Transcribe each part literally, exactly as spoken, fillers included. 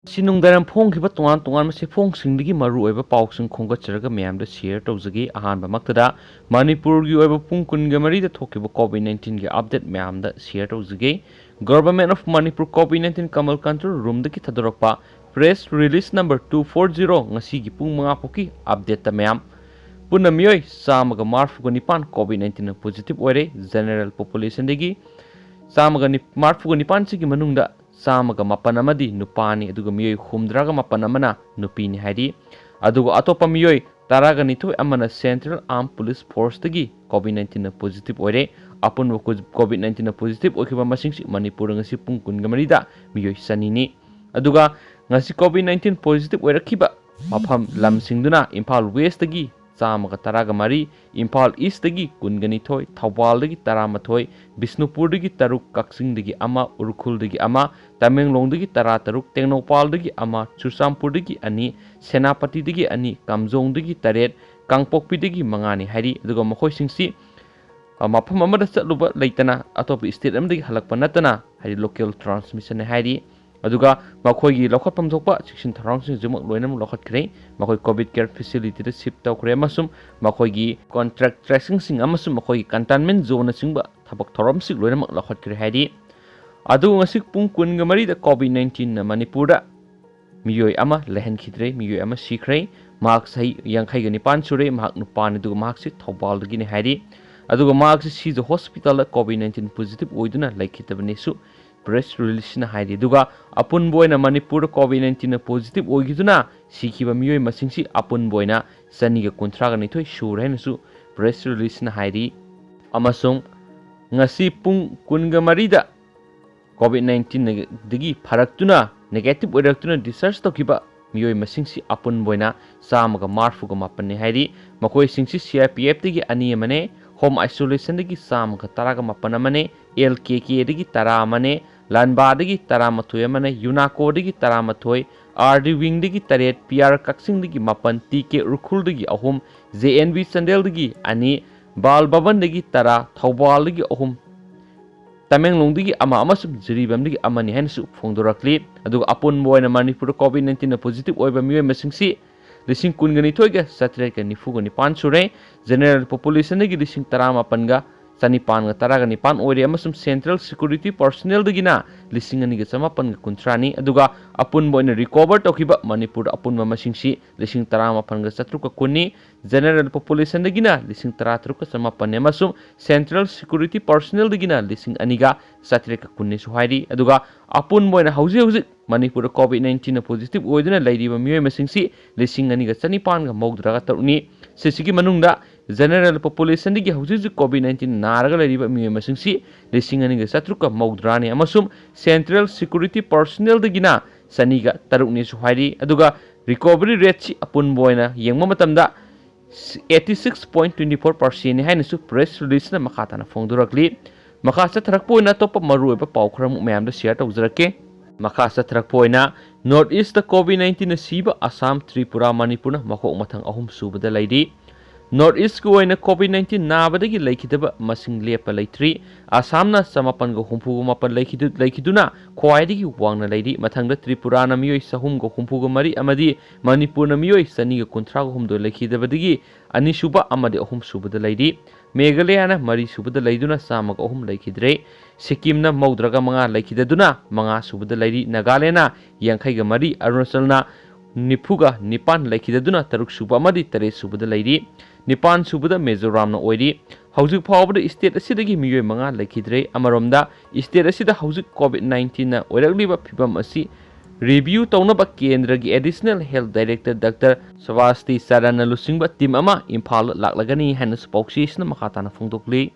ꯁꯤ ꯅꯨꯡꯗꯥꯡ ꯐꯣꯡꯈꯤꯕ ꯇꯣꯉꯥꯟ ꯇꯣꯉꯥꯟꯕ ꯁꯤꯐꯣꯡꯁꯤꯡꯗꯒꯤ ꯃꯔꯨꯑꯣꯏꯕ ꯄꯥꯎꯁꯤꯡ ꯈꯣꯝꯒꯠꯆꯔꯒ ꯃꯌꯥꯝꯗ ꯁꯤꯌꯔ ꯇꯧꯖꯒꯦ꯫ ꯑꯍꯥꯟꯕꯃꯛꯇꯗ ꯃꯅꯤꯄꯨꯔꯒꯤ ꯑꯣꯏꯕ ꯄꯨꯡ ꯀꯨꯟꯒ ꯃꯔꯤꯗ ꯊꯣꯛꯈꯤꯕ ꯀꯣꯚꯤꯗ ꯅꯥꯏꯟꯇꯤꯟꯒꯤ ꯑꯞꯗꯦꯠ ꯃꯌꯥꯝꯗ ꯁꯤꯌꯔ ꯇꯧꯖꯒꯦ꯫ Government of Manipur COVID nineteen ꯀꯃꯜ ꯀꯟꯇ꯭ꯔꯣꯜ ꯔꯨꯝꯗꯒꯤ ꯊꯥꯗꯣꯔꯛꯄ press release number two four zero, ꯉꯁꯤꯒꯤ ꯄꯨꯡ ꯃꯉꯥ ꯐꯥꯎꯒꯤ ꯑꯞꯗꯦꯠꯇ ꯃꯌꯥꯝ꯫ ꯄꯨꯟꯅ ꯃꯤꯑꯣꯏ ꯆꯥꯝꯃꯒ ꯃꯔꯤꯐꯨꯒ ꯅꯤꯄꯥꯟ ꯀꯣꯚꯤꯗ ꯅꯥꯏꯟꯇꯤꯟꯅ ꯄꯣꯖꯤꯇꯤꯚ ꯑꯣꯏꯔꯦ꯫ ꯖꯦꯅꯔꯦꯜ ꯄꯣꯄꯨꯂꯦꯁꯟꯗꯒꯤ ꯆꯥꯝꯃꯒ ꯃꯔꯤꯐꯨꯒ ꯅꯤꯄꯥꯟꯁꯤꯒꯤ ꯃꯅꯨꯡꯗ ꯆꯥꯝꯃꯒ ꯃꯥꯄꯟ ꯑꯃꯗꯤ ꯅꯨꯄꯥꯅꯤ, ꯑꯗꯨꯒ ꯃꯤꯑꯣꯏ ꯍꯨꯝꯗ꯭ꯔꯥꯒ ꯃꯥꯄꯟ ꯑꯃꯅ ꯅꯨꯄꯤꯅꯤ ꯍꯥꯏꯔꯤ꯫ ꯑꯗꯨꯒ ꯑꯇꯣꯞꯄ ꯃꯤꯑꯣꯏ ꯇꯔꯥꯒ ꯅꯤꯊꯣꯏ ꯑꯃꯅ ꯁꯦꯟꯇ꯭ꯔꯦꯜ ꯑꯥꯔꯝ ꯄꯨꯂꯤꯁ ꯐꯣꯔꯁꯇꯒꯤ ꯀꯣꯚꯤꯗ ꯅꯥꯏꯟꯇꯤꯟꯅ ꯄꯣꯖꯤꯇꯤꯚ ꯑꯣꯏꯔꯦ꯫ ꯑꯄꯨꯟꯕ ꯀꯣꯚꯤꯗ ꯅꯥꯏꯟꯇꯤꯟꯅ ꯄꯣꯖꯤꯇꯤꯚ ꯑꯣꯏꯈꯤꯕ ꯃꯁꯤꯡꯁꯤ ꯃꯅꯤꯄꯨꯔꯗ ꯉꯁꯤ ꯄꯨꯡ ꯀꯨꯟꯒ ꯃꯔꯤꯗ ꯃꯤꯑꯣꯏ ꯆꯅꯤꯅꯤ꯫ ꯑꯗꯨꯒ ꯉꯁꯤ ꯀꯣꯚꯤꯗ ꯅꯥꯏꯟꯇꯤꯟ ꯄꯣꯖꯤꯇꯤꯚ ꯑꯣꯏꯔꯛꯈꯤꯕ ꯃꯐꯝ ꯂꯝꯁꯤꯡꯗꯨꯅ ꯏꯝꯐꯥꯜ ꯋꯦꯁꯇꯒꯤ ꯆꯥꯝꯃꯒ ꯇꯔꯥꯒ ꯃꯔꯤ, ꯏꯝꯐꯥꯜ ꯏꯁꯇꯒꯤ ꯀꯨꯟꯒ ꯅꯤꯊꯣꯏ, ꯊꯧꯕꯥꯜꯗꯒꯤ ꯇꯔꯥꯃꯥꯊꯣꯏ, ꯕꯤꯁꯅꯨꯄꯨꯔꯗꯒꯤ ꯇꯔꯨꯛ, ꯀꯛꯆꯤꯡꯗꯒꯤ ꯑꯃ, ꯎꯈ꯭ꯔꯨꯜꯗꯒꯤ ꯑꯃ, ꯇꯃꯦꯡꯂꯣꯡꯗꯒꯤ ꯇꯔꯥꯇꯔꯨꯛ, ꯇꯦꯡꯅꯧꯄꯥꯜꯗꯒꯤ ꯑꯃ, ꯆꯨꯔꯆꯥꯟꯄꯨꯔꯗꯒꯤ ꯑꯅꯤ, ꯁꯦꯅꯥꯄꯇꯤꯗꯒꯤ ꯑꯅꯤ, ꯀꯥꯝꯖꯣꯡꯗꯒꯤ ꯇꯔꯦꯠ, ꯀꯥꯡꯄꯣꯛꯄꯤꯗꯒꯤ ꯃꯉꯥꯅꯤ ꯍꯥꯏꯔꯤ꯫ ꯑꯗꯨꯒ ꯃꯈꯣꯏꯁꯤꯡꯁꯤ, ꯑ, ꯃꯐꯝ ꯑꯃꯗ ꯆꯠꯂꯨꯕ ꯂꯩꯇꯅ, ꯑꯇꯣꯞꯄ ꯁ꯭ꯇꯦꯠ ꯑꯃꯗꯒꯤ ꯍꯜꯂꯛꯄ ꯅꯠꯇꯅ, ꯍꯥꯏꯗꯤ ꯂꯣꯀꯦꯜ ꯇ꯭ꯔꯥꯟꯁꯃꯤꯁꯟꯅꯤ ꯍꯥꯏꯔꯤ꯫ ꯑꯗꯨꯒ ꯃꯈꯣꯏꯒꯤ ꯂꯧꯈꯠꯐꯝ ꯊꯣꯛꯄ ꯆꯦꯛꯁꯤꯟ ꯊꯧꯔꯥꯡꯁꯤꯡꯁꯤꯃꯛ ꯂꯣꯏꯅꯃꯛ ꯂꯧꯈꯠꯈ꯭ꯔꯦ꯫ ꯃꯈꯣꯏ ꯀꯣꯚꯤꯗ ꯀꯦꯌꯔ ꯐꯦꯁꯤꯂꯤꯇꯤꯗ ꯁꯤꯐ ꯇꯧꯈ꯭ꯔꯦ ꯑꯃꯁꯨꯡ ꯃꯈꯣꯏꯒꯤ ꯀꯣꯟꯇ꯭ꯔꯦꯛ ꯇ꯭ꯔꯦꯁꯤꯡꯁꯤꯡ ꯑꯃꯁꯨꯡ ꯃꯈꯣꯏꯒꯤ ꯀꯟꯇꯦꯟꯃꯦꯟ ꯖꯣꯟꯅꯆꯤꯡꯕ ꯊꯕꯛ ꯊꯧꯔꯝꯁꯤꯡ ꯂꯣꯏꯅꯃꯛ ꯂꯧꯈꯠꯈ꯭ꯔꯦ ꯍꯥꯏꯔꯤ꯫ ꯑꯗꯨꯕꯨ ꯉꯁꯤ ꯄꯨꯡ ꯀꯨꯟꯒ ꯃꯔꯤꯗ ꯀꯣꯚꯤꯗ ꯅꯥꯏꯟꯇꯤꯟꯅ ꯃꯅꯤꯄꯨꯔꯗ ꯃꯤꯑꯣꯏ ꯑꯃ ꯂꯩꯍꯟꯈꯤꯗ꯭ꯔꯦ, ꯃꯤꯑꯣꯏ ꯑꯃ ꯁꯤꯈ꯭ꯔꯦ꯫ ꯃꯍꯥꯛ ꯆꯍꯤ ꯌꯥꯡꯈꯩꯒ ꯅꯤꯄꯥꯟ ꯁꯨꯔꯦ, ꯃꯍꯥꯛ ꯅꯨꯄꯥꯅꯤ, ꯑꯗꯨꯒ ꯃꯍꯥꯛꯁꯤ ꯊꯧꯕꯥꯜꯗꯒꯤꯅꯤ ꯍꯥꯏꯔꯤ꯫ ꯑꯗꯨꯒ ꯃꯍꯥꯛꯁꯤ ꯁꯤꯖ ꯍꯣꯁꯄꯤꯇꯥꯜꯗ ꯀꯣꯚꯤꯗ ꯅꯥꯏꯟꯇꯤꯟ ꯄꯣꯖꯤꯇꯤꯚ ꯑꯣꯏꯗꯨꯅ ꯂꯩꯈꯤꯗꯕꯅꯤꯁꯨ ꯄ꯭ꯔꯦꯁ ꯔꯤꯂꯤꯁꯁꯤꯅ ꯍꯥꯏꯔꯤ꯫ ꯑꯗꯨꯒ ꯑꯄꯨꯟꯕ ꯑꯣꯏꯅ ꯃꯅꯤꯄꯨꯔꯗ ꯀꯣꯚꯤꯗ ꯅꯥꯏꯟꯇꯤꯟꯅ ꯄꯣꯖꯤꯇꯤꯚ ꯑꯣꯏꯈꯤꯗꯨꯅ ꯁꯤꯈꯤꯕ ꯃꯤꯑꯣꯏ ꯃꯁꯤꯡꯁꯤ ꯑꯄꯨꯟꯕ ꯑꯣꯏꯅ ꯆꯅꯤꯒ ꯀꯨꯟꯊ꯭ꯔꯥꯒ ꯅꯤꯊꯣꯏ ꯁꯨꯔꯦ ꯍꯥꯏꯅꯁꯨ ꯄ꯭ꯔꯦꯁ ꯔꯤꯂꯤꯁꯁꯤꯅ ꯍꯥꯏꯔꯤ꯫ ꯑꯃꯁꯨꯡ ꯉꯁꯤ ꯄꯨꯡ ꯀꯨꯟꯒ ꯃꯔꯤꯗ ꯀꯣꯚꯤꯗ ꯅꯥꯏꯟꯇꯤꯟꯗꯒꯤ ꯐꯔꯛꯇꯨꯅ, ꯅꯦꯒꯦꯇꯤꯚ ꯑꯣꯏꯔꯛꯇꯨꯅ ꯗꯤꯁꯆꯥꯔꯖ ꯇꯧꯈꯤꯕ ꯃꯤꯑꯣꯏ ꯃꯁꯤꯡꯁꯤ ꯑꯄꯨꯟꯕ ꯑꯣꯏꯅ ꯆꯥꯝꯃꯒ ꯃꯔꯤꯐꯨꯒ ꯃꯥꯄꯟꯅꯤ ꯍꯥꯏꯔꯤ꯫ ꯃꯈꯣꯏꯁꯤꯡꯁꯤ ꯁꯤ ꯑꯥꯔ ꯄꯤ ꯑꯦꯐꯇꯒꯤ ꯑꯅꯤ ꯑꯃꯅꯦ, ꯍꯣꯝ ꯑꯥꯏꯁꯣꯂꯦꯁꯟꯗꯒꯤ ꯆꯥꯝꯃꯒ ꯇꯔꯥꯒ ꯃꯥꯄꯟ ꯑꯃꯅꯦ, ꯑꯦꯜ ꯀꯦ ꯀꯦꯗꯒꯤ ꯇꯔꯥ ꯑꯃꯅꯦ, ꯂꯥꯟꯕꯥꯗꯒꯤ ꯇꯔꯥꯃꯥꯊꯣꯏ ꯑꯃꯅꯦ, ꯌꯨꯅꯥꯀꯣꯗꯒꯤ ꯇꯔꯥꯃꯥꯊꯣꯏ, ꯑꯥꯔ ꯗꯤ ꯋꯤꯡꯗꯒꯤ ꯇꯔꯦꯠ, ꯄꯤ ꯑꯥꯔ ꯀꯛꯆꯤꯡꯗꯒꯤ ꯃꯥꯄꯟ, ꯇꯤ ꯀꯦ ꯎꯈ꯭ꯔꯨꯜꯗꯒꯤ ꯑꯍꯨꯝ, ꯖꯦ ꯑꯦꯟ ꯕꯤ ꯆꯥꯟꯗꯦꯜꯗꯒꯤ ꯑꯅꯤ, ꯕꯥꯜ ꯚꯕꯟꯗꯒꯤ ꯇꯔꯥ, ꯊꯧꯕꯥꯜꯗꯒꯤ ꯑꯍꯨꯝ, ꯇꯃꯦꯡꯂꯣꯡꯗꯒꯤ ꯑꯃ ꯑꯃꯁꯨꯡ ꯖꯤꯔꯤꯕꯥꯝꯗꯒꯤ ꯑꯃꯅꯤ ꯍꯥꯏꯅꯁꯨ ꯐꯣꯡꯗꯣꯔꯛꯂꯤ꯫ ꯑꯗꯨꯒ ꯑꯄꯨꯟꯕ ꯑꯣꯏꯅ ꯃꯅꯤꯄꯨꯔꯗ COVID nineteen positive ꯑꯣꯏꯕ ꯃꯤꯑꯣꯏ ꯃꯁꯤꯡꯁꯤ ꯂꯤꯁꯤꯡ ꯀꯨꯟꯒ ꯅꯤꯊꯣꯏꯒ ꯆꯥꯇ꯭ꯔꯦꯠꯀ ꯅꯤꯐꯨꯒ ꯅꯤꯄꯥꯟ ꯁꯨꯔꯦ꯫ General populationꯗꯒꯤ ꯂꯤꯁꯤꯡ ꯇꯔꯥꯃꯥꯄꯟꯒ ꯆꯅꯤꯄꯥꯟꯒ ꯇꯔꯥꯒ ꯅꯤꯄꯥꯟ ꯑꯣꯏꯔꯦ ꯑꯃꯁꯨꯡ Central Security Personnelꯗꯒꯤꯅ ꯂꯤꯁꯤꯡ ꯑꯅꯤꯒ ꯆꯃꯥꯄꯟꯒ ꯀꯨꯟꯊ꯭ꯔꯥꯅꯤ꯫ ꯑꯗꯨꯒ ꯑꯄꯨꯟꯕ ꯑꯣꯏꯅ recover ꯇꯧꯈꯤꯕ ꯃꯅꯤꯄꯨꯔꯗ ꯑꯄꯨꯟꯕ ꯃꯁꯤꯡꯁꯤ ꯂꯤꯁꯤꯡ ꯇꯔꯥꯃꯥꯄꯟꯒ ꯆꯥꯇ꯭ꯔꯨꯛꯀ ꯀꯨꯟꯅꯤ꯫ General populationꯗꯒꯤꯅ ꯂꯤꯁꯤꯡ ꯇꯔꯥꯇꯔꯨꯛꯀ ꯆꯃꯥꯄꯟꯅꯤ ꯑꯃꯁꯨꯡ Central Security Personnelꯗꯒꯤꯅ ꯂꯤꯁꯤꯡ ꯑꯅꯤꯒ ꯆꯥꯇ꯭ꯔꯦꯠꯀ ꯀꯨꯟꯅꯤꯁꯨ ꯍꯥꯏꯔꯤ꯫ ꯑꯗꯨꯒ ꯑꯄꯨꯟꯕ ꯑꯣꯏꯅ ꯍꯧꯖꯤꯛ ꯍꯧꯖꯤꯛ ꯃꯅꯤꯄꯨꯔꯗ COVID nineteen positive ꯑꯣꯏꯗꯨꯅ ꯂꯩꯔꯤꯕ ꯃꯤꯑꯣꯏ ꯃꯁꯤꯡꯁꯤ ꯂꯤꯁꯤꯡ ꯑꯅꯤꯒ ꯆꯅꯤꯄꯥꯟꯒ ꯃꯧꯗ꯭ꯔꯥꯒ ꯇꯔꯨꯛꯅꯤ꯫ ꯁꯤꯁꯤꯒꯤ ꯃꯅꯨꯡꯗ General populationꯗꯒꯤ ꯍꯧꯖꯤꯛ ꯍꯧꯖꯤꯛ COVID nineteen ꯅꯥꯔꯒ ꯂꯩꯔꯤꯕ ꯃꯤꯑꯣꯏ ꯃꯁꯤꯡꯁꯤ ꯂꯤꯁꯤꯡ ꯑꯅꯤꯒ ꯆꯥꯇ꯭ꯔꯨꯛꯀ ꯃꯧꯗ꯭ꯔꯥꯅꯤ ꯑꯃꯁꯨꯡ Central Security Personnelꯗꯒꯤꯅ ꯆꯅꯤꯒ ꯇꯔꯨꯛꯅꯤꯁꯨ ꯍꯥꯏꯔꯤ꯫ ꯑꯗꯨꯒ recovery rateꯁꯤ ꯑꯄꯨꯟꯕ ꯑꯣꯏꯅ ꯌꯦꯡꯕ ꯃꯇꯝꯗ eighty six point twenty four percentꯅꯤ ꯍꯥꯏꯅꯁꯨ press releaseꯅ ꯃꯈꯥ ꯇꯥꯅ ꯐꯣꯡꯗꯣꯔꯛꯂꯤ꯫ ꯃꯈꯥ ꯆꯠꯊꯔꯛꯄ ꯑꯣꯏꯅ ꯑꯇꯣꯞꯄ ꯃꯔꯨꯑꯣꯏꯕ ꯄꯥꯎ ꯈꯔꯃꯨꯛ ꯃꯌꯥꯝꯗ share ꯇꯧꯖꯔꯛꯀꯦ꯫ ꯃꯈꯥ ꯆꯠꯊꯔꯛꯄ ꯑꯣꯏꯅ North Eastꯇ COVID nineteenꯅ ꯁꯤꯕ ꯑꯁꯥꯝ, ꯇ꯭ꯔꯤꯄꯨꯔꯥ, ꯃꯅꯤꯄꯨꯔꯅ ꯃꯀꯣꯛ ꯃꯊꯪ ꯑꯍꯨꯝ ꯁꯨꯕꯗ ꯂꯩꯔꯤ꯫ North Eastꯀꯤ ꯑꯣꯏꯅ COVID nineteen ꯅꯥꯕꯗꯒꯤ ꯂꯩꯈꯤꯗꯕ ꯃꯁꯤꯡ ꯂꯦꯞꯄ ꯂꯩꯇ꯭ꯔꯤ꯫ ꯑꯁꯥꯝꯅ ꯆꯃꯥꯄꯟꯒ ꯍꯨꯝꯐꯨꯒ ꯃꯥꯄꯟ ꯂꯩꯈꯤꯗꯨ-, ꯂꯩꯈꯤꯗꯨꯅ ꯈ꯭ꯋꯥꯏꯗꯒꯤ ꯋꯥꯡꯅ ꯂꯩꯔꯤ꯫ ꯃꯊꯪꯗ ꯇ꯭ꯔꯤꯄꯨꯔꯥꯅ ꯃꯤꯑꯣꯏ ꯆꯍꯨꯝꯒ ꯍꯨꯝꯐꯨꯒ ꯃꯔꯤ ꯑꯃꯗꯤ ꯃꯅꯤꯄꯨꯔꯅ ꯃꯤꯑꯣꯏ ꯆꯅꯤꯒ ꯀꯨꯟꯊ꯭ꯔꯥꯒ ꯍꯨꯝꯗꯣꯏ ꯂꯩꯈꯤꯗꯕꯗꯒꯤ ꯑꯅꯤꯁꯨꯕ ꯑꯃꯗꯤ ꯑꯍꯨꯝꯁꯨꯕꯗ ꯂꯩꯔꯤ꯫ ꯃꯦꯘꯥꯂꯌꯥꯅ ꯃꯔꯤꯁꯨꯕꯗ ꯂꯩꯗꯨꯅ ꯆꯥꯝꯃꯒ ꯑꯍꯨꯝ ꯂꯩꯈꯤꯗ꯭ꯔꯦ꯫ ꯁꯤꯛꯀꯤꯝꯅ ꯃꯧꯗ꯭ꯔꯥꯒ ꯃꯉꯥ ꯂꯩꯈꯤꯗꯗꯨꯅ ꯃꯉꯥꯁꯨꯕꯗ ꯂꯩꯔꯤ꯫ ꯅꯥꯒꯥꯂꯦꯟꯅ ꯌꯥꯡꯈꯩꯒ ꯃꯔꯤ, ꯑꯔꯨꯅꯥꯆꯜꯅ ꯅꯤꯐꯨꯒ ꯅꯤꯄꯥꯟ ꯂꯩꯈꯤꯗꯗꯨꯅ ꯇꯔꯨꯛꯁꯨꯕ ꯑꯃꯗꯤ ꯇꯔꯦꯠꯁꯨꯕꯗ ꯂꯩꯔꯤ꯫ ꯅꯤꯄꯥꯟꯁꯨꯕꯗ ꯃꯤꯖꯣꯔꯥꯝꯅ ꯑꯣꯏꯔꯤ꯫ ꯍꯧꯖꯤꯛ ꯐꯥꯎꯕꯗ state ꯑꯁꯤꯗꯒꯤ ꯃꯤꯑꯣꯏ ꯃꯉꯥ ꯂꯩꯈꯤꯗ꯭ꯔꯦ꯫ ꯑꯃꯔꯣꯝꯗ, state ꯑꯁꯤꯗ ꯍꯧꯖꯤꯛ COVID nineteenꯅ ꯑꯣꯏꯔꯛꯂꯤꯕ ꯐꯤꯕꯝ ꯑꯁꯤ review ꯇꯧꯅꯕ ꯀꯦꯟꯗ꯭ꯔꯒꯤ Additional Health Director Doctor Svasti ꯆꯔꯟꯅ ꯂꯨꯆꯤꯡꯕ team ꯑꯃ ꯏꯝꯐꯥꯜꯗ ꯂꯥꯛꯂꯒꯅꯤ ꯍꯥꯏꯅꯁꯨ ꯄꯥꯎꯆꯦꯁꯤꯅ ꯃꯈꯥ ꯇꯥꯅ ꯐꯣꯡꯗꯣꯛꯂꯤ꯫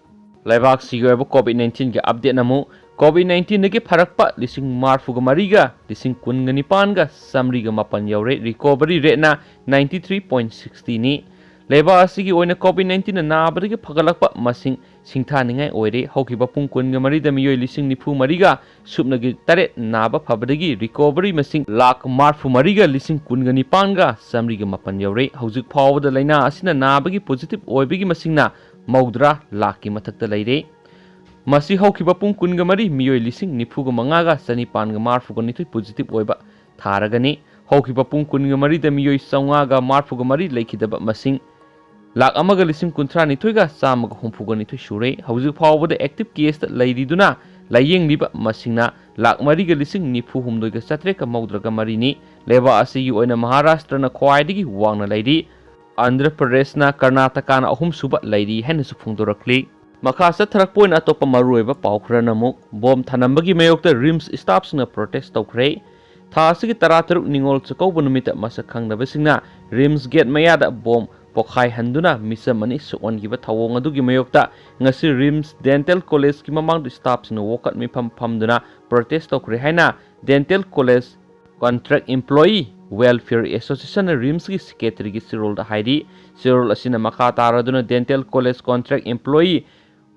ꯂꯩꯕꯥꯛꯁꯤꯒꯤ ꯑꯣꯏꯕ COVID nineteenꯒꯤ update ꯑꯃꯨꯛ, COVID nineteenꯗꯒꯤ ꯐꯔꯛꯄ ꯂꯤꯁꯤꯡ ꯃꯔꯤꯐꯨꯒ ꯃꯔꯤꯒ ꯂꯤꯁꯤꯡ ꯀꯨꯟꯒ ꯅꯤꯄꯥꯟꯒ ꯆꯥꯃꯔꯤꯒ ꯃꯥꯄꯟ ꯌꯧꯔꯦ꯫ Recovery rateꯅ ninety three point sixtyꯅꯤ꯫ ꯂꯩꯕꯥꯛ ꯑꯁꯤꯒꯤ ꯑꯣꯏꯅ COVID nineteenꯅ ꯅꯥꯕꯗꯒꯤ ꯐꯒꯠꯂꯛꯄ ꯃꯁꯤꯡ ꯁꯤꯡꯊꯥꯅꯤꯡꯉꯥꯏ ꯑꯣꯏꯔꯦ꯫ ꯍꯧꯈꯤꯕ ꯄꯨꯡ ꯀꯨꯟꯒ ꯃꯔꯤꯗ ꯃꯤꯑꯣꯏ ꯂꯤꯁꯤꯡ ꯅꯤꯐꯨ ꯃꯔꯤꯒ ꯁꯨꯞꯅꯒꯤ ꯇꯔꯦꯠ ꯅꯥꯕ ꯐꯕꯗꯒꯤ recovery ꯃꯁꯤꯡ ꯂꯥꯈ ꯃꯔꯤꯐꯨ ꯃꯔꯤꯒ ꯂꯤꯁꯤꯡ ꯀꯨꯟꯒ ꯅꯤꯄꯥꯟꯒ ꯆꯥꯃꯔꯤꯒ ꯃꯥꯄꯟ ꯌꯧꯔꯦ꯫ ꯍꯧꯖꯤꯛ ꯐꯥꯎꯕꯗ ꯂꯥꯏꯅꯥ ꯑꯁꯤꯅ ꯅꯥꯕꯒꯤ positive ꯑꯣꯏꯕꯒꯤ ꯃꯁꯤꯡꯅ ꯃꯧꯗ꯭ꯔꯥ ꯂꯥꯈꯀꯤ ꯃꯊꯛꯇ ꯂꯩꯔꯦ꯫ ꯃꯁꯤ ꯍꯧꯈꯤꯕ ꯄꯨꯡ ꯀꯨꯟꯒ ꯃꯔꯤ ꯃꯤꯑꯣꯏ ꯂꯤꯁꯤꯡ ꯅꯤꯐꯨꯒ ꯃꯉꯥꯒ ꯆꯅꯤꯄꯥꯟꯒ ꯃꯔꯤꯐꯨꯒ ꯅꯤꯊꯣꯏ positive ꯑꯣꯏꯕ ꯊꯥꯔꯒꯅꯤ꯫ ꯍꯧꯈꯤꯕ ꯄꯨꯡ ꯀꯨꯟꯒ ꯃꯔꯤꯗ ꯃꯤꯑꯣꯏ ꯆꯥꯝꯃꯉꯥꯒ ꯃꯔꯤꯐꯨꯒ ꯃꯔꯤ ꯂꯩꯈꯤꯗꯕ ꯃꯁꯤꯡ ꯂꯥꯈ ꯑꯃꯒ ꯂꯤꯁꯤꯡ ꯀꯨꯟꯊ꯭ꯔꯥ ꯅꯤꯊꯣꯏꯒ ꯆꯥꯝꯃꯒ ꯍꯨꯝꯐꯨꯒ ꯅꯤꯊꯣꯏ ꯁꯨꯔꯦ꯫ ꯍꯧꯖꯤꯛ ꯐꯥꯎꯕꯗ active caseꯇ ꯂꯩꯔꯤꯗꯨꯅ ꯂꯥꯌꯦꯡꯂꯤꯕ ꯃꯁꯤꯡꯅ ꯂꯥꯈ ꯃꯔꯤꯒ ꯂꯤꯁꯤꯡ ꯅꯤꯐꯨ ꯍꯨꯝꯗꯣꯏꯒ ꯆꯥꯇ꯭ꯔꯦꯠꯀ ꯃꯧꯗ꯭ꯔꯒ ꯃꯔꯤꯅꯤ꯫ ꯂꯩꯕꯥꯛ ꯑꯁꯤꯒꯤ ꯑꯣꯏꯅ ꯃꯍꯥꯔꯥꯁꯇ꯭ꯔꯅ ꯈ꯭ꯋꯥꯏꯗꯒꯤ ꯋꯥꯡꯅ ꯂꯩꯔꯤ꯫ ꯑꯟꯙ꯭ꯔ ꯄ꯭ꯔꯗꯦꯁꯅ, ꯀꯔꯅꯥꯇꯀꯥꯅ ꯑꯍꯨꯝꯁꯨꯕ ꯂꯩꯔꯤ ꯍꯥꯏꯅꯁꯨ ꯐꯣꯡꯗꯣꯔꯛꯂꯤ꯫ ꯃꯈꯥ ꯆꯠꯊꯔꯛꯄ ꯑꯣꯏꯅ ꯑꯇꯣꯞꯄ ꯃꯔꯨꯑꯣꯏꯕ ꯄꯥꯎ ꯈꯔꯅ ꯑꯃꯨꯛ ꯕꯣꯝ ꯊꯅꯝꯕꯒꯤ ꯃꯥꯌꯣꯛꯇ RIMS staffꯁꯤꯡꯅ protest ꯇꯧꯈ꯭ꯔꯦ꯫ ꯊꯥ ꯑꯁꯤꯒꯤ ꯇꯔꯥꯇꯔꯨꯛ ꯅꯤꯉꯣꯜ ꯆꯥꯛꯀꯧꯕ ꯅꯨꯃꯤꯠꯇ ꯃꯁꯛ ꯈꯪꯗꯕꯁꯤꯡꯅ RIMS gate ꯃꯌꯥꯗ ꯕꯣꯝ ꯄꯣꯈꯥꯏꯍꯟꯗꯨꯅ ꯃꯤꯆꯝ ꯑꯅꯤ ꯁꯣꯛꯍꯟꯈꯤꯕ ꯊꯧꯑꯣꯡ ꯑꯗꯨꯒꯤ ꯃꯥꯌꯣꯛꯇ ꯉꯁꯤ RIMS Dental Collegeꯀꯤ ꯃꯃꯥꯡꯗ staffꯁꯤꯡꯅ ꯋꯥꯀꯠ ꯃꯤꯐꯝ ꯐꯝꯗꯨꯅ protest ꯇꯧꯈ꯭ꯔꯦ ꯍꯥꯏꯅ Dental College Contract Employee Welfare Associationꯅ RIMSꯀꯤ secretaryꯒꯤ ꯆꯦꯔꯣꯜꯗ ꯍꯥꯏꯔꯤ꯫ ꯆꯦꯔꯣꯜ ꯑꯁꯤꯅ ꯃꯈꯥ ꯇꯥꯔꯗꯨꯅ Dental College Contract Employee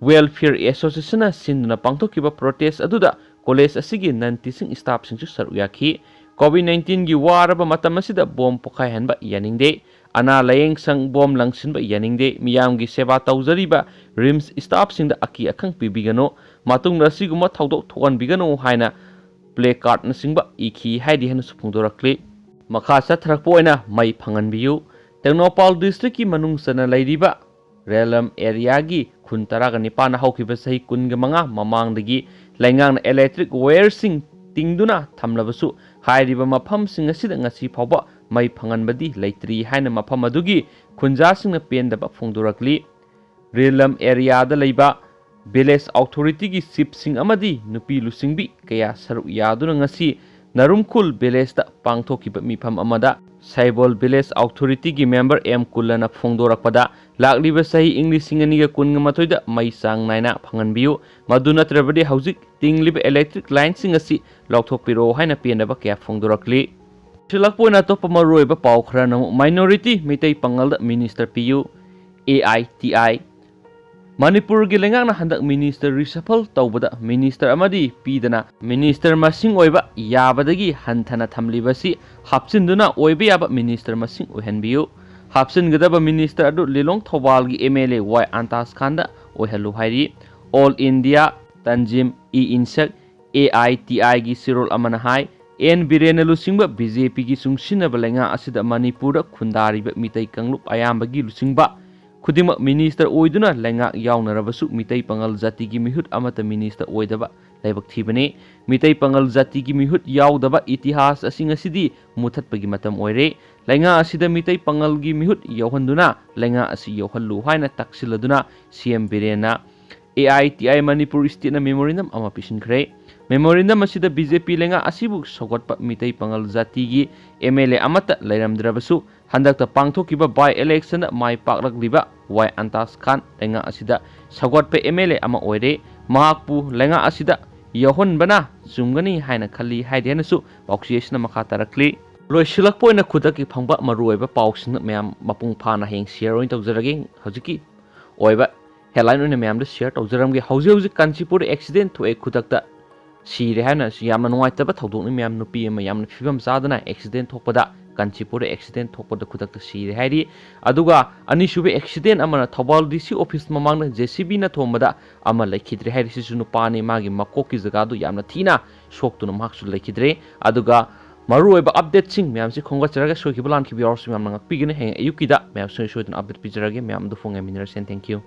Welfare Associationꯅ ꯁꯤꯟꯗꯨꯅ ꯄꯥꯡꯊꯣꯛꯈꯤꯕ protest ꯑꯗꯨꯗ college ꯑꯁꯤꯒꯤ non teaching staffꯁꯤꯡꯁꯨ ꯁꯔꯨꯛ ꯌꯥꯈꯤ꯫ COVID nineteenꯒꯤ ꯋꯥꯔꯕ ꯃꯇꯝ ꯑꯁꯤꯗ ꯕꯣꯝ ꯄꯣꯈꯥꯏꯍꯟꯕ ꯌꯥꯅꯤꯡꯗꯦ꯫ ꯑꯅꯥ ꯂꯥꯌꯦꯡ ꯁꯪ ꯕꯣꯝ ꯂꯪꯁꯤꯟꯕ ꯌꯥꯅꯤꯡꯗꯦ꯫ ꯃꯤꯌꯥꯝꯒꯤ ꯁꯦꯕꯥ ꯇꯧꯖꯔꯤꯕ RIMS staffꯁꯤꯡꯗ ꯑꯀꯤ ꯑꯈꯪ ꯄꯤꯕꯤꯒꯅꯨ꯫ ꯃꯇꯨꯡꯗ ꯑꯁꯤꯒꯨꯝꯕ ꯊꯧꯗꯣꯛ ꯊꯣꯛꯍꯟꯕꯤꯒꯅꯨ ꯍꯥꯏꯅ placardꯅꯆꯤꯡꯕ ꯏꯈꯤ ꯍꯥꯏꯗꯤ ꯍꯥꯏꯅꯁꯨ ꯐꯣꯡꯗꯣꯔꯛꯂꯤ꯫ ꯃꯈꯥ ꯆꯠꯊꯔꯛꯄ ꯑꯣꯏꯅ ꯃꯩ ꯐꯪꯍꯟꯕꯤꯌꯨ꯫ ꯇꯦꯡꯅꯧꯄꯥꯜ districtꯀꯤ ꯃꯅꯨꯡ ꯆꯟꯅ ꯂꯩꯔꯤꯕ ꯔꯦꯂꯝ areaꯒꯤ ꯈꯨꯟ ꯇꯔꯥꯒ ꯅꯤꯄꯥꯟꯅ ꯍꯧꯈꯤꯕ ꯆꯍꯤ ꯀꯨꯟꯒ ꯃꯉꯥ ꯃꯃꯥꯡꯗꯒꯤ ꯂꯩꯉꯥꯛꯅ electric wireꯁꯤꯡ ꯇꯤꯡꯗꯨꯅ ꯊꯝꯂꯕꯁꯨ ꯍꯥꯏꯔꯤꯕ ꯃꯐꯝꯁꯤꯡ ꯑꯁꯤꯗ ꯉꯁꯤ ꯐꯥꯎꯕ ꯃꯩ ꯐꯪꯍꯟꯕꯗꯤ ꯂꯩꯇ꯭ꯔꯤ ꯍꯥꯏꯅ ꯃꯐꯝ ꯑꯗꯨꯒꯤ ꯈꯨꯟꯖꯥꯁꯤꯡꯅ ꯄꯦꯟꯗꯕ ꯐꯣꯡꯗꯣꯔꯛꯂꯤ꯫ ꯔꯦꯂꯝ areaꯗ ꯂꯩꯕ village authorityꯒꯤ chiefꯁꯤꯡ ꯑꯃꯗꯤ ꯅꯨꯄꯤ ꯂꯨꯆꯤꯡꯕꯤ ꯀꯌꯥ ꯁꯔꯨꯛ ꯌꯥꯗꯨꯅ ꯉꯁꯤ ꯅꯔꯨꯝꯈꯨꯜ villageꯇ ꯄꯥꯡꯊꯣꯛꯈꯤꯕ ꯃꯤꯐꯝ ꯑꯃꯗ ꯁꯥꯏꯕꯣꯜ village authorityꯒꯤ member ꯑꯦꯝ ꯀꯨꯜꯂꯅ ꯐꯣꯡꯗꯣꯔꯛꯄꯗ, ꯂꯥꯛꯂꯤꯕ ꯆꯍꯤ ꯏꯪ ꯂꯤꯁꯤꯡ ꯑꯅꯤꯒ ꯀꯨꯟꯒ ꯃꯥꯊꯣꯏꯗ ꯃꯩ ꯆꯥꯡ ꯅꯥꯏꯅ ꯐꯪꯍꯟꯕꯤꯌꯨ, ꯃꯗꯨ ꯅꯠꯇ꯭ꯔꯕꯗꯤ ꯍꯧꯖꯤꯛ ꯇꯤꯡꯂꯤꯕ electric lineꯁꯤꯡ ꯑꯁꯤ ꯂꯧꯊꯣꯛꯄꯤꯔꯛꯑꯣ ꯍꯥꯏꯅ ꯄꯦꯟꯗꯕ ꯀꯌꯥ ꯐꯣꯡꯗꯣꯔꯛꯂꯤ꯫ ꯁꯤꯜꯂꯛꯄ ꯑꯣꯏꯅ ꯑꯇꯣꯞꯄ ꯃꯔꯨꯑꯣꯏꯕ ꯄꯥꯎ ꯈꯔꯅ ꯑꯃꯨꯛ minority ꯃꯩꯇꯩ ꯄꯥꯉꯜꯗ minister ꯄꯤꯌꯨ, AITI꯫ ꯃꯅꯤꯄꯨꯔꯒꯤ ꯂꯩꯉꯥꯛꯅ ꯍꯟꯗꯛ minister reshuffle ꯇꯧꯕꯗ minister ꯑꯃꯗꯤ ꯄꯤꯗꯅ minister ꯃꯁꯤꯡ ꯑꯣꯏꯕ ꯌꯥꯕꯗꯒꯤ ꯍꯟꯊꯅ ꯊꯝꯂꯤꯕꯁꯤ ꯍꯥꯞꯆꯤꯟꯗꯨꯅ ꯑꯣꯏꯕ ꯌꯥꯕ minister ꯃꯁꯤꯡ ꯑꯣꯏꯍꯟꯕꯤꯌꯨ꯫ ꯍꯥꯞꯆꯤꯟꯒꯗꯕ minister ꯑꯗꯨ ꯂꯤꯂꯣꯡ ꯊꯧꯕꯥꯜꯒꯤ MLA ꯋꯥꯏ ꯑꯟꯇꯥꯁ ꯈꯥꯟꯗ ꯑꯣꯏꯍꯜꯂꯨ ꯍꯥꯏꯔꯤ꯫ All India Tanzim-e-Insak, A I T I ꯒꯤ ꯆꯦꯔꯣꯜ ꯑꯃꯅ ꯍꯥꯏ, ꯑꯦꯟ ꯕꯤꯔꯦꯟꯅ ꯂꯨꯆꯤꯡꯕ ꯕꯤ ꯖꯦ ꯄꯤꯒꯤ ꯆꯨꯡꯁꯤꯟꯅꯕ ꯂꯩꯉꯥꯛ ꯑꯁꯤꯗ ꯃꯅꯤꯄꯨꯔꯗ ꯈꯨꯟꯗꯥꯔꯤꯕ ꯃꯤꯇꯩ ꯀꯥꯡꯂꯨꯞ ꯑꯌꯥꯝꯕꯒꯤ ꯂꯨꯆꯤꯡꯕ ꯈꯨꯗꯤꯡꯃꯛ ꯃꯤꯅꯤꯁꯇꯔ ꯑꯣꯏꯗꯨꯅ ꯂꯩꯉꯥꯛ ꯌꯥꯎꯅꯔꯕꯁꯨ ꯃꯤꯇꯩ ꯄꯥꯉꯜ ꯖꯥꯇꯤꯒꯤ ꯃꯤꯍꯨꯠ ꯑꯃꯠꯇ ꯃꯤꯅꯤꯁꯇꯔ ꯑꯣꯏꯗꯕ ꯂꯥꯏꯕꯛ ꯊꯤꯕꯅꯤ꯫ ꯃꯤꯇꯩ ꯄꯥꯉꯜ ꯖꯥꯇꯤꯒꯤ ꯃꯤꯍꯨꯠ ꯌꯥꯎꯗꯕ ꯏꯇꯤꯍꯥꯁ ꯑꯁꯤ ꯉꯁꯤꯗꯤ ꯃꯨꯊꯠꯄꯒꯤ ꯃꯇꯝ ꯑꯣꯏꯔꯦ꯫ ꯂꯩꯉꯥꯛ ꯑꯁꯤꯗ ꯃꯤꯇꯩ ꯄꯥꯉꯜꯒꯤ ꯃꯤꯍꯨꯠ ꯌꯥꯎꯍꯟꯗꯨꯅ ꯂꯩꯉꯥꯛ ꯑꯁꯤ ꯌꯥꯎꯍꯜꯂꯨ ꯍꯥꯏꯅ ꯇꯛꯁꯤꯜꯂꯗꯨꯅ ꯁꯤ ꯑꯦꯝ ꯕꯤꯔꯦꯟꯅ A I T I Manipur ꯁ꯭ꯇꯦꯠꯅ ꯃꯦꯃꯣꯔꯦꯟꯗꯝ ꯑꯃ ꯄꯤꯁꯤꯟꯈ꯭ꯔꯦ꯫ ꯃꯦꯃꯣꯔꯦꯟꯗꯝ ꯑꯁꯤꯗ ꯕꯤ ꯖꯦ ꯄꯤ ꯂꯩꯉꯥꯛ ꯑꯁꯤꯕꯨ ꯁꯧꯒꯠꯄ ꯃꯤꯇꯩ ꯄꯥꯉꯜ ꯖꯥꯇꯤꯒꯤ ꯑꯦꯝ ꯑꯦꯜ ꯑꯦ ꯑꯃꯠꯇ ꯂꯩꯔꯝꯗ꯭ꯔꯕꯁꯨ, ꯍꯟꯗꯛꯇ ꯄꯥꯡꯊꯣꯛꯈꯤꯕ ꯕꯥꯏ ꯏꯂꯦꯛꯁꯟꯗ ꯃꯥꯏ ꯄꯥꯛꯂꯛꯂꯤꯕ ꯋꯥꯏ ꯑꯟꯇꯥꯖ ꯈꯥꯟ ꯂꯩꯉꯥꯛ ꯑꯁꯤꯗ ꯁꯧꯒꯠꯄ ꯑꯦꯝ ꯑꯦꯜ ꯑꯦ ꯑꯃ ꯑꯣꯏꯔꯦ꯫ ꯃꯍꯥꯛꯄꯨ ꯂꯩꯉꯥꯛ ꯑꯁꯤꯗ ꯌꯥꯎꯍꯟꯕꯅ ꯆꯨꯝꯒꯅꯤ ꯍꯥꯏꯅ ꯈꯜꯂꯤ ꯍꯥꯏꯗꯦ ꯍꯥꯏꯅꯁꯨ ꯄꯥꯎꯆꯦ ꯑꯁꯤꯅ ꯃꯈꯥ ꯇꯥꯔꯛꯂꯤ꯫ ꯂꯣꯏꯁꯤꯜꯂꯛꯄ ꯑꯣꯏꯅ ꯈꯨꯗꯛꯀꯤ ꯐꯪꯕ ꯃꯔꯨꯑꯣꯏꯕ ꯄꯥꯎꯁꯤꯡ ꯃꯌꯥꯝ ꯃꯄꯨꯡ ꯐꯥꯅ ꯍꯌꯦꯡ ꯁꯤꯌꯔ ꯑꯣꯏꯅ ꯇꯧꯖꯔꯒꯦ꯫ ꯍꯧꯖꯤꯛꯀꯤ ꯑꯣꯏꯕ ꯍꯦꯗꯂꯥꯏꯟ ꯑꯣꯏꯅ ꯃꯌꯥꯝꯗ ꯁꯤꯌꯔ ꯇꯧꯖꯔꯝꯒꯦ꯫ ꯍꯧꯖꯤꯛ ꯍꯧꯖꯤꯛ ꯀꯥꯟꯆꯤꯄꯨꯔꯗ ꯑꯦꯛꯁꯤꯗꯦꯟ ꯊꯣꯛꯑꯦ ꯈꯨꯗꯛꯇ ꯁꯤꯔꯦ ꯍꯥꯏꯅ ꯌꯥꯝꯅ ꯅꯨꯡꯉꯥꯏꯇꯕ ꯊꯧꯗꯣꯛꯅꯤ ꯃꯌꯥꯝ꯫ ꯅꯨꯄꯤ ꯑꯃ ꯌꯥꯝꯅ ꯐꯤꯕꯝ ꯆꯥꯗꯅ ꯑꯦꯛꯁꯤꯗꯦꯟ ꯊꯣꯛꯄꯗ, ꯀꯥꯟꯆꯤꯄꯨꯔꯗ ꯑꯦꯛꯁꯤꯗꯦꯟ ꯊꯣꯛꯄꯗ ꯈꯨꯗꯛꯇ ꯁꯤꯔꯦ ꯍꯥꯏꯔꯤ꯫ ꯑꯗꯨꯒ ꯑꯅꯤꯁꯨꯕ ꯑꯦꯛꯁꯤꯗꯦꯟ ꯑꯃꯅ ꯊꯧꯕꯥꯜ ꯗꯤ ꯁꯤ ꯑꯣꯐꯤꯁ ꯃꯃꯥꯡꯗ ꯖꯦ ꯁꯤ ꯕꯤꯅ ꯊꯣꯝꯕꯗ ꯑꯃ ꯂꯩꯈꯤꯗ꯭ꯔꯦ ꯍꯥꯏꯔꯤ꯫ ꯁꯤꯁꯨ ꯅꯨꯄꯥꯅꯤ, ꯃꯥꯒꯤ ꯃꯀꯣꯛꯀꯤ ꯖꯒꯥꯗꯨ ꯌꯥꯝꯅ ꯊꯤꯅ ꯁꯣꯛꯇꯨꯅ ꯃꯍꯥꯛꯁꯨ ꯂꯩꯈꯤꯗ꯭ꯔꯦ꯫ ꯑꯗꯨꯒ ꯃꯔꯨꯑꯣꯏꯕ ꯑꯞꯗꯦꯠꯁꯤꯡ ꯃꯌꯥꯝꯁꯤ ꯈꯣꯝꯒꯠꯆꯔꯒ ꯁꯣꯏꯈꯤꯕ ꯂꯥꯟꯈꯤꯕ ꯌꯥꯎꯔꯁꯨ ꯃꯌꯥꯝꯅ ꯉꯥꯛꯄꯤꯒꯅꯤ꯫ ꯍꯌꯦꯡ ꯑꯌꯨꯛꯀꯤꯗ ꯃꯌꯥꯝ ꯁꯣꯏ ꯁꯣꯏꯗꯅ ꯑꯞꯗꯦꯠ ꯄꯤꯖꯔꯒꯦ꯫ ꯃꯌꯥꯝ ꯑꯗꯨ ꯐꯣꯡ ꯌꯥꯃꯤꯟꯅꯔꯁꯦ꯫ Thank you꯫